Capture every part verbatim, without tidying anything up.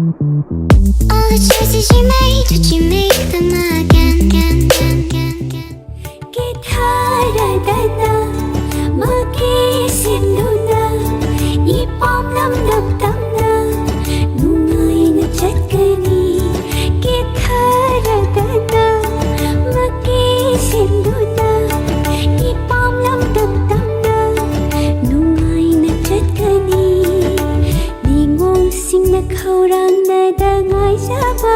All the choices you made, did you make them again? Again, again, again, again? ꯀꯦꯊꯔꯗꯅ ꯃꯀꯦ ꯁꯦꯝꯗꯨꯅ ꯏꯄꯥꯝ ꯂꯝꯗꯝ ꯇꯝꯅ ꯅꯨꯡꯉꯥꯏꯅ ꯆꯠꯀꯅꯤ꯫ ꯀꯦꯊꯔꯗꯅ ꯃꯀꯦ ꯁꯦꯝꯗꯨꯅ ꯏꯄꯥꯝ ꯂꯝꯗꯝ ꯇꯝꯅ ꯅꯨꯡꯉꯥꯏꯅ ꯆꯠꯀꯅꯤ꯫ ꯅꯤꯉꯣꯜꯁꯤꯡꯅ ꯈꯧꯔꯥꯡꯅꯗ ꯉꯥꯏꯖꯕ꯫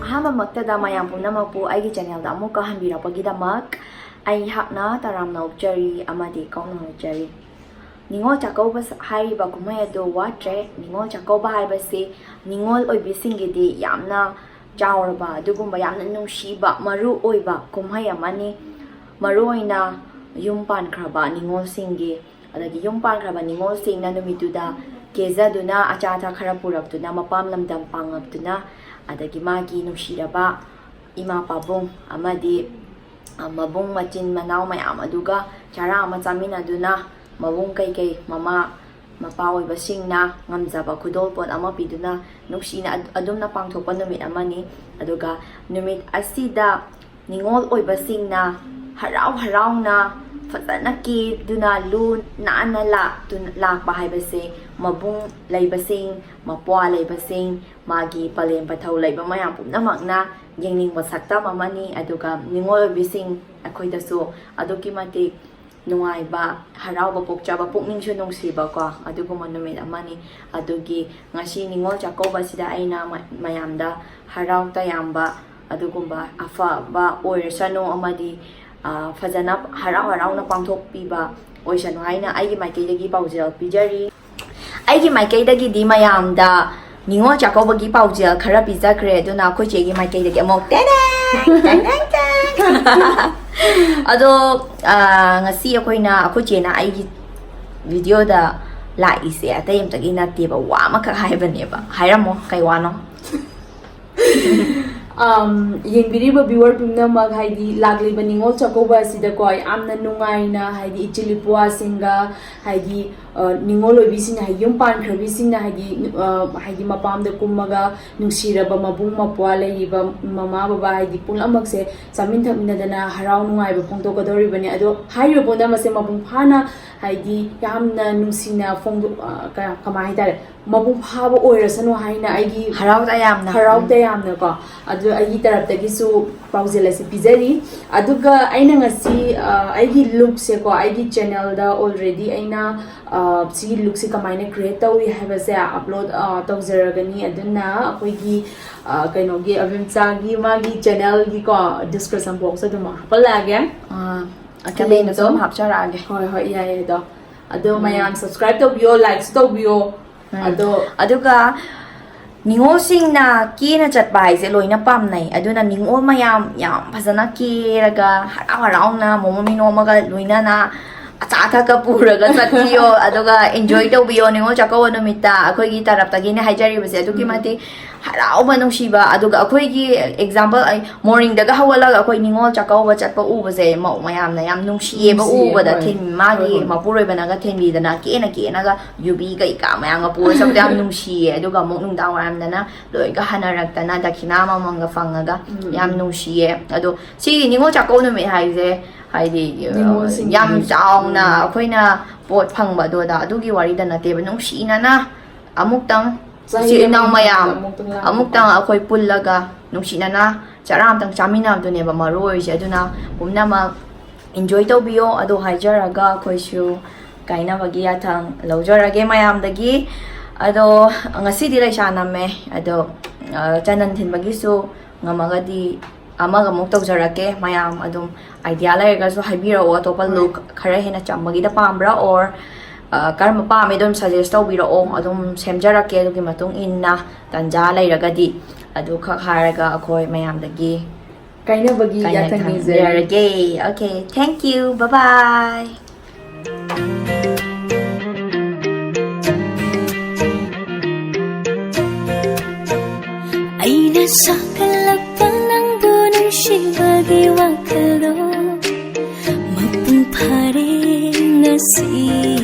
ꯑꯍꯥꯟꯕꯃꯛꯇꯗ ꯃꯌꯥꯝ ꯄꯨꯝꯅꯃꯛꯄꯨ ꯑꯩꯒꯤ ꯆꯦꯅꯦꯜꯗ ꯑꯃꯨꯛꯀ ꯍꯟꯕꯤꯔꯛꯄꯒꯤꯗꯃꯛ ꯑꯩꯍꯥꯛꯅ ꯇꯔꯥꯝꯅ ꯑꯣꯛꯆꯔꯤ ꯑꯃꯗꯤ ꯀꯧꯅ ꯍꯣꯠꯆꯔꯤ꯫ ꯅꯤꯉꯣꯜ ꯆꯥꯛꯀꯧꯕ ꯍꯥꯏꯔꯤꯕ ꯀꯨꯝꯍꯩ ꯑꯗꯨ ꯋꯥꯠꯇ꯭ꯔꯦ꯫ ꯅꯤꯉꯣꯜ ꯆꯥꯛꯀꯧꯕ ꯍꯥꯏꯕꯁꯤ ꯅꯤꯉꯣꯜ ꯑꯣꯏꯕꯤꯁꯤꯡꯒꯤꯗꯤ ꯌꯥꯝꯅ ꯆꯥꯎꯔꯕ ꯑꯗꯨꯒꯨꯝꯕ ꯌꯥꯝꯅ ꯅꯨꯡꯁꯤꯕ ꯃꯔꯨ ꯑꯣꯏꯕ ꯀꯨꯝꯍꯩ ꯑꯃꯅꯤ꯫ ꯃꯔꯨꯑꯣꯏꯅ ꯌꯨꯝ ꯄꯥꯟꯈ꯭ꯔꯕ ꯅꯤꯉꯣꯜꯁꯤꯡꯒꯤ, ꯑꯗꯒꯤ ꯌꯨꯝ ꯄꯥꯟꯈ꯭ꯔꯕ ꯅꯤꯉꯣꯜꯁꯤꯡꯅ ꯅꯨꯃꯤꯠꯇꯨꯗ ꯀꯦꯖꯗꯨꯅ ꯑꯆꯥ ꯑꯊꯛ ꯈꯔ ꯄꯨꯔꯛꯇꯨꯅ ꯃꯄꯥꯝ ꯂꯝꯗꯝ ꯄꯥꯡꯉꯛꯇꯨꯅ, ꯑꯗꯒꯤ ꯃꯥꯒꯤ ꯅꯨꯡꯁꯤꯔꯕ ꯏꯃꯥ ꯄꯥꯕꯨꯡ ꯑꯃꯗꯤ ꯃꯕꯨꯡ ꯃꯆꯤꯟ ꯃꯅꯥꯎ ꯃꯌꯥꯝ ꯑꯗꯨꯒ ꯆꯔꯥ ꯑꯃ ꯆꯥꯃꯤꯟꯅꯗꯨꯅ ꯃꯕꯨꯡ ꯀꯩꯀꯩ ꯃꯃꯥ ꯃꯄꯥ ꯑꯣꯏꯕꯁꯤꯡꯅ ꯉꯝꯖꯕ ꯈꯨꯗꯣꯜꯄꯣꯠ ꯑꯃ ꯄꯤꯗꯨꯅ ꯅꯨꯡꯁꯤꯅ ꯑꯗꯨꯝꯅ ꯄꯥꯡꯊꯣꯛꯄ ꯅꯨꯃꯤꯠ ꯑꯃꯅꯤ꯫ ꯑꯗꯨꯒ ꯅꯨꯃꯤꯠ ꯑꯁꯤꯗ ꯅꯤꯉꯣꯜ ꯑꯣꯏꯕꯁꯤꯡꯅ ꯍꯔꯥꯎ ꯍꯔꯥꯎꯅ ꯐꯖꯅ ꯀꯦꯗꯨꯅ ꯂꯨ ꯅꯥꯟꯅ ꯂꯥꯛꯇꯨꯅ ꯂꯥꯛꯄ ꯍꯥꯏꯕꯁꯦ ꯃꯕꯨꯡ ꯂꯩꯕꯁꯤꯡ, ꯃꯄ꯭ꯋꯥ ꯂꯩꯕꯁꯤꯡ, ꯃꯥꯒꯤ ꯄꯂꯦꯝ ꯄꯊꯧ ꯂꯩꯕ ꯃꯌꯥꯝ ꯄꯨꯝꯅꯃꯛꯅ ꯌꯦꯡꯅꯤꯡꯕ ꯁꯛꯇꯝ ꯑꯃꯅꯤ꯫ ꯑꯗꯨꯒ ꯅꯤꯉꯣꯜ ꯑꯣꯏꯕꯤꯁꯤꯡ ꯑꯩꯈꯣꯏꯗꯁꯨ ꯑꯗꯨꯛꯀꯤ ꯃꯇꯤꯛ ꯅꯨꯡꯉꯥꯏꯕ, ꯍꯔꯥꯎꯕ ꯄꯣꯛꯆꯕ, ꯄꯨꯛꯅꯤꯡꯁꯨ ꯅꯨꯡꯁꯤꯕꯀꯣ, ꯑꯗꯨꯒꯨꯝꯕ ꯅꯨꯃꯤꯠ ꯑꯃꯅꯤ꯫ ꯑꯗꯨꯒꯤ ꯉꯁꯤ ꯅꯤꯉꯣꯜ ꯆꯥꯛꯀꯧꯕꯁꯤꯗ ꯑꯩꯅ ꯃ-, ꯃꯌꯥꯝꯗ ꯍꯔꯥꯎ ꯇꯌꯥꯝꯕ, ꯑꯗꯨꯒꯨꯝꯕ ꯑꯐꯕ ꯑꯣꯏꯔꯁꯅꯨ ꯑꯃꯗꯤ, ꯑ, ꯐꯖꯅ ꯍꯔꯥꯎ ꯍꯔꯥꯎꯅ ꯄꯥꯡꯊꯣꯛꯄꯤꯕ ꯑꯣꯏꯁꯅꯨ ꯍꯥꯏꯅ ꯑꯩꯒꯤ ꯃꯥꯏꯀꯩꯗꯒꯤ ꯄꯥꯎꯖꯦꯜ ꯄꯤꯖꯔꯤ꯫ ꯑꯩꯒꯤ ꯃꯥꯏꯀꯩꯗꯒꯤꯗꯤ ꯃꯌꯥꯝꯗ ꯅꯤꯉꯣꯜ ꯆꯥꯛꯀꯧꯕꯒꯤ ꯄꯥꯎꯖꯦꯜ ꯈꯔ ꯄꯤꯖꯈ꯭ꯔꯦ, ꯑꯗꯨꯅ ꯑꯩꯈꯣꯏ ꯆꯦꯒꯤ ꯃꯥꯏꯀꯩꯗꯒꯤ ꯑꯃꯨꯛ ꯇꯦꯔꯦꯡ! ꯇꯦꯔꯦꯡ ꯇꯦꯡ! ꯑꯗꯣ, ꯑ, ꯉꯁꯤ ꯑꯩꯈꯣꯏꯅ, ꯑꯩꯈꯣꯏ ꯆꯦꯅ ꯑꯩꯒꯤ ꯚꯤꯗꯤꯑꯣꯗ ꯂꯥꯛꯏꯁꯦ ꯑꯇꯩ ꯑꯝꯇꯒꯤ ꯅꯠꯇꯦꯕ, ꯋꯥ ꯑꯃꯈꯛ ꯍꯥꯏꯕꯅꯦꯕ꯫ ꯍꯥꯏꯔꯝꯃꯣ, ꯀꯩ ꯋꯥꯅꯣ? Um, ꯌꯦꯡꯕꯤꯔꯤꯕ viewer ꯄꯨꯝꯅꯃꯛ, ꯍꯥꯏꯗꯤ ꯂꯥꯛꯂꯤꯕ ꯅꯤꯉꯣꯜ ꯆꯥꯛꯀꯧꯕ ꯑꯁꯤꯗꯀꯣ, ꯌꯥꯝꯅ ꯅꯨꯡꯉꯥꯏꯅ, ꯍꯥꯏꯗꯤ ꯏꯆꯤꯜ ꯏꯄꯨꯋꯥꯁꯤꯡꯒ, ꯍꯥꯏꯗꯤ, ꯑ, ꯅꯤꯉꯣꯜ ꯑꯣꯏꯕꯤꯁꯤꯡꯅ, ꯍꯥꯏꯗꯤ ꯌꯨꯝ ꯄꯥꯟꯈ꯭ꯔꯕꯤꯁꯤꯡꯅ, ꯍꯥꯏꯗꯤ, ꯑ, ꯍꯥꯏꯗꯤ ꯃꯄꯥꯝꯗ ꯀꯨꯝꯃꯒ ꯅꯨꯡꯁꯤꯔꯕ ꯃꯕꯨꯡ ꯃꯧꯄ꯭ꯋꯥ ꯂꯩꯔꯤꯕ ꯃꯃꯥ ꯕꯕꯥ, ꯍꯥꯏꯗꯤ ꯄꯨꯝꯅꯃꯛꯁꯦ ꯆꯥꯃꯤꯟ ꯊꯛꯃꯤꯟꯅꯗꯅ ꯍꯔꯥꯎ ꯅꯨꯡꯉꯥꯏꯕ ꯐꯣꯡꯗꯣꯛꯀꯗꯧꯔꯤꯕꯅꯤ꯫ ꯑꯗꯣ ꯍꯥꯏꯔꯤꯕ ꯄꯨꯝꯅꯃꯛꯁꯦ ꯃꯄꯨꯡ ꯐꯥꯅ, ꯍꯥꯏꯗꯤ ꯌꯥꯝꯅ ꯅꯨꯡꯁꯤꯅ ꯐꯣꯡꯗꯣꯛ-, ꯑ, ꯀ-, ꯀꯃꯥꯏ ꯍꯥꯏꯇꯥꯔꯦ, ꯃꯄꯨꯡ ꯐꯥꯕ ꯑꯣꯏꯔꯁꯅꯨ ꯍꯥꯏꯅ ꯑꯩꯒꯤ ꯍꯔꯥꯎ ꯇꯌꯥꯝꯅ꯫ ꯍꯔꯥꯎ ꯇꯌꯥꯝꯅꯀꯣ꯫ ꯑꯗꯨ ꯑꯩꯒꯤ ꯇꯔꯞꯇꯒꯤꯁꯨ ꯄꯥꯎꯖꯦꯜ ꯑꯁꯤ ꯄꯤꯖꯔꯤ꯫ ꯑꯗꯨꯒ ꯑꯩꯅ ꯉꯁꯤ, ꯑ, ꯑꯩꯒꯤ ꯂꯨꯛꯁꯦꯀꯣ, ꯑꯩꯒꯤ ꯆꯦꯅꯦꯜꯗ already ꯑꯩꯅ, ꯑ, ꯁꯤꯒꯤ ꯂꯨꯛꯁꯦ ꯀꯃꯥꯏꯅ create ꯇꯧꯏ ꯍꯥꯏꯕꯁꯦ upload, ꯑ, ꯇꯧꯖꯔꯒꯅꯤ꯫ ꯑꯗꯨꯅ ꯑꯩꯈꯣꯏꯒꯤ, ꯑ, ꯀꯩꯅꯣꯒꯤ, ꯑꯕꯤꯝꯆꯥꯒꯤ ꯃꯥꯒꯤ ꯆꯦꯅꯦꯜꯒꯤꯀꯣ description box ꯑꯗꯨꯝ ꯍꯥꯞꯄꯜꯂꯛꯑꯒꯦ꯫ ꯑꯥ, ꯑꯀꯦ ꯑꯃꯩꯅꯁꯨ ꯑꯗꯨꯝ ꯍꯥꯞꯆꯔꯛꯑꯒꯦ꯫ ꯍꯣꯏ, ꯍꯣꯏ, ꯌꯥꯏꯌꯦ ꯑꯗꯣ꯫ ꯑꯗꯣ ꯎꯝ꯫ ꯃꯌꯥꯝ subscribe ꯇꯧꯕꯤꯌꯣ, likes ꯇꯧꯕꯤꯌꯣ꯫ ꯎꯝ꯫ ꯑꯗꯣ ꯑꯗꯨꯒ ꯅꯤꯉꯣꯜꯁꯤꯡꯅ ꯀꯦꯅ ꯆꯠꯄ ꯍꯥꯏꯁꯦ ꯂꯣꯏꯅ ꯄꯥꯝꯅꯩ꯫ ꯑꯗꯨꯅ ꯅꯤꯉꯣꯜ ꯃꯌꯥꯝ ꯌꯥꯝ ꯐꯖꯅ ꯀꯦꯔꯒ ꯍꯔꯥꯎ ꯍꯔꯥꯎꯅ ꯃꯣꯃꯣꯟ ꯃꯤꯅꯣꯝ ꯑꯃꯒ ꯂꯣꯏꯅꯅ ꯑꯆꯥ ꯑꯊꯛꯀ ꯄꯨꯔꯒ ꯆꯠꯄꯤꯌꯣ꯫ ꯑꯗꯨꯒ enjoy ꯇꯧꯕꯤꯌꯣ ꯅꯤꯉꯣꯜ ꯆꯥꯛꯀꯧꯕ ꯅꯨꯃꯤꯠꯇ꯫ ꯑꯩꯈꯣꯏꯒꯤ ꯇꯔꯞꯇꯒꯤꯅꯦ ꯍꯥꯏꯖꯔꯤꯕꯁꯦ꯫ ꯑꯗꯨꯛꯀꯤ ꯎꯝ꯫ ꯃꯇꯤꯛ ꯍꯔꯥꯎꯕ, ꯅꯨꯡꯁꯤꯕ꯫ ꯑꯗꯨꯒ ꯑꯩꯈꯣꯏꯒꯤ example, ꯑꯩ morningꯗꯒ ꯍꯧꯒꯠꯂꯒ ꯑꯩꯈꯣꯏ ꯅꯤꯉꯣꯜ ꯆꯥꯛꯀꯧꯕ ꯆꯠꯄ ꯎꯕꯁꯦ ꯃꯧ ꯃꯌꯥꯝꯅ ꯌꯥꯝ ꯅꯨꯡꯁꯤꯌꯦꯕ ꯅꯨꯡꯁꯤꯌꯦ, ꯎꯕꯗ꯫ ꯍꯣꯏ꯫ ꯊꯤꯟ-, ꯃꯥꯒꯤ ꯍꯣꯏ, ꯍꯣꯏ꯫ ꯃꯄꯨꯔꯣꯏꯕꯅꯒ ꯊꯤꯟꯕꯤꯗꯅ ꯀꯦꯅ ꯀꯦꯅꯒ ꯌꯨꯕꯤ ꯀꯩꯀꯥ ꯃꯌꯥꯝꯒ ꯄꯨꯔ ꯆꯠꯄꯗꯣ ꯌꯥꯝ ꯅꯨꯡꯁꯤꯌꯦ꯫ ꯑꯗꯨꯒ ꯑꯃꯨꯛ ꯅꯨꯡꯗꯥꯡ ꯋꯥꯏꯔꯝꯗꯅ ꯂꯣꯏꯒ ꯍꯟꯅꯔꯛꯇꯅ ꯗꯈꯤꯅꯥ ꯑꯃꯃꯝꯒ ꯐꯪꯉꯒ ꯎꯝ, ꯌꯥꯝ ꯎꯝ꯫ ꯅꯨꯡꯁꯤꯌꯦ꯫ ꯑꯗꯣ ꯁꯤꯒꯤ ꯅꯤꯉꯣꯜ ꯆꯥꯛꯀꯧ ꯅꯨꯃꯤꯠ ꯍꯥꯏꯁꯦ ꯍꯥꯏꯗꯤ, ꯑ, ꯅꯤꯉꯣꯜꯁꯤꯡꯒꯤ ꯌꯥꯝ ꯆꯥꯎꯅ ꯎꯝ꯫ ꯑꯩꯈꯣꯏꯅ ꯄꯣꯠ ꯐꯪꯕ ꯑꯗꯨꯗ ꯑꯗꯨꯒꯤ ꯋꯥꯔꯤꯗ ꯅꯠꯇꯦꯕ꯫ ꯅꯨꯡꯁꯤꯅꯅ ꯑꯃꯨꯛꯇꯪ ꯆꯍꯤ ꯏꯆꯤꯜ ꯏꯅꯥꯎ ꯑꯃꯒꯤ ꯃꯌꯥꯝ ꯃꯅꯨꯡꯗ ꯑꯃꯨꯛꯇꯪ ꯂꯥꯛꯄ꯫ ꯑꯃꯨꯛꯇꯪ ꯑꯩꯈꯣꯏ ꯄꯨꯜꯂꯒ ꯅꯨꯡꯁꯤꯅꯅ ꯆꯔꯥ ꯑꯃꯇꯪ ꯆꯥꯃꯤꯟꯅꯕꯗꯨꯅꯦꯕ ꯃꯔꯨ ꯑꯣꯏꯔꯤꯁꯦ꯫ ꯑꯗꯨꯅ ꯄꯨꯝꯅꯃꯛ enjoy ꯇꯧꯕꯤꯌꯣ꯫ ꯑꯗꯣ ꯍꯥꯏꯖꯔꯒ ꯑꯩꯈꯣꯏꯁꯨ ꯀꯥꯏꯅꯕꯒꯤ ꯌꯥꯊꯪ ꯂꯧꯖꯔꯒꯦ ꯃꯌꯥꯝꯗꯒꯤ꯫ ꯑꯗꯣ ꯉꯁꯤꯗꯤ ꯂꯩꯁꯥ ꯅꯝꯃꯦ꯫ ꯑꯗꯣ, ꯑ, ꯆꯅꯟ ꯊꯤꯟꯕꯒꯤꯁꯨ ꯉꯝꯃꯒꯗꯤ ꯑꯃꯒ ꯑꯃꯨꯛ ꯇꯧꯖꯔꯛꯀꯦ꯫ ꯃꯌꯥꯝ ꯑꯗꯨꯝ idea ꯂꯩꯔꯒꯁꯨ ꯍꯥꯏꯕꯤꯔꯛꯑꯣ꯫ ꯑꯇꯣꯞꯄ ꯍꯣꯏ꯫ Look ꯈꯔ ꯍꯦꯟꯅ ꯆꯝꯕꯒꯤꯗ ꯄꯥꯝꯕ꯭ꯔꯥ, or, ꯑ, ꯀꯔꯝꯕ ꯄꯥꯝꯃꯦꯗꯣ ꯑꯗꯨꯝ suggest ꯇꯧꯕꯤꯔꯛꯑꯣ꯫ ꯎꯝ꯫ ꯑꯗꯨꯝ ꯁꯦꯝꯖꯔꯛꯀꯦ ꯑꯗꯨꯒꯤ ꯃꯇꯨꯡ ꯏꯟꯅ ꯇꯟꯖꯥ ꯂꯩꯔꯒꯗꯤ꯫ ꯑꯗꯨꯈꯛ ꯍꯥꯏꯔꯒ ꯑꯩꯈꯣꯏ ꯃꯌꯥꯝꯗꯒꯤ ꯀꯥꯏꯅꯕꯒꯤ ꯀꯥꯏꯅ ꯌꯥꯊꯪ ꯅꯤꯖꯔꯤ꯫ ꯊꯝꯖꯔꯒꯦ꯫ Okay, thank you. Bye bye. ꯑꯩꯅ ꯅꯨꯡꯁꯤꯕꯒꯤ ꯋꯥꯈꯜꯗꯣ ꯃꯄꯨꯡ ꯐꯥꯔꯦ ꯉꯁꯤ꯫